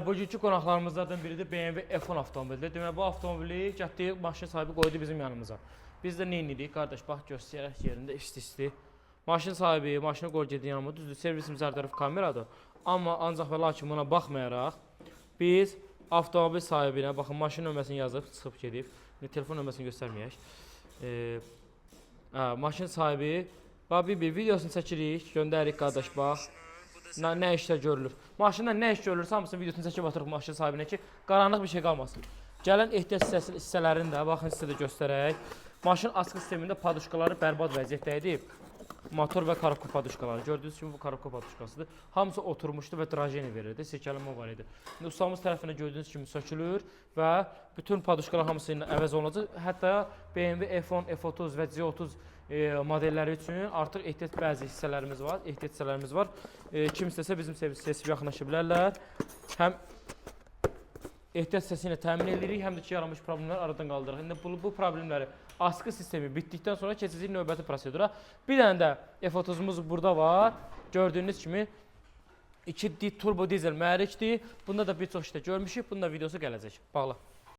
Bugünkü qonaqlarımızdan biri də BMW F10 avtomobilidir. Demək bu avtomobili gətirdi, maşın sahibi qoydu bizim yanımıza. Biz də nə edirik qardaş, bax göstərək yerində isti-isti. Maşın sahibi maşını qoydu gedir yanıma. Düzdür, servisimiz hər tərəf kameradır. Amma ancaq və lakin buna baxmayaraq biz avtomobil sahibinə, baxın, maşın nömrəsini yazıb çıxıb gedib. İndi telefon nömrəsini göstərməyək. Maşın sahibi bax bir videosunu çəkirik, göndəririk qardaş, bax. Nə işlər görülür. Maşında nə iş görülürsə hamısının videosunu çəkib atırıq maşın sahibinə ki, qaranlıq bir şey qalmasın. Gələn ehtiyat hissələrini də baxın, sizə də göstərək. Maşın askı sistemində paduşkaları bərbad vəziyyətdə idi. Motor və karabka paduşkaları. Gördüyünüz kimi bu karabka paduşkasıdır. Hamısı oturmuşdu və drajeni verirdi. Silkələnmə var idi. İndi ustamız tərəfindən gördüyünüz kimi sökülür və bütün paduşkalar hamısı ilə əvəz olunacaq. Hətta BMW F10, F30 və C30 modelləri üçün artıq ehtiyat bəzi hissələrimiz var, ehtiyat hissələrimiz var. Kim istəsə bizim servis seçib yaxınlaşa bilərlər. Həm ehtiyat hissəsi ilə təmin edirik, həm də ki yaranmış problemləri aradan qaldırırıq. İndi bu problemləri askı sistemi bitdikdən sonra keçəcəyik növbəti prosedura. Bir dənə də F30-umuz burada var. Gördüyünüz kimi 2D turbo dizel mühərrikdir. Bunda da bir çox işdə görmüşük. Bunun da videosu gələcək. Bağla.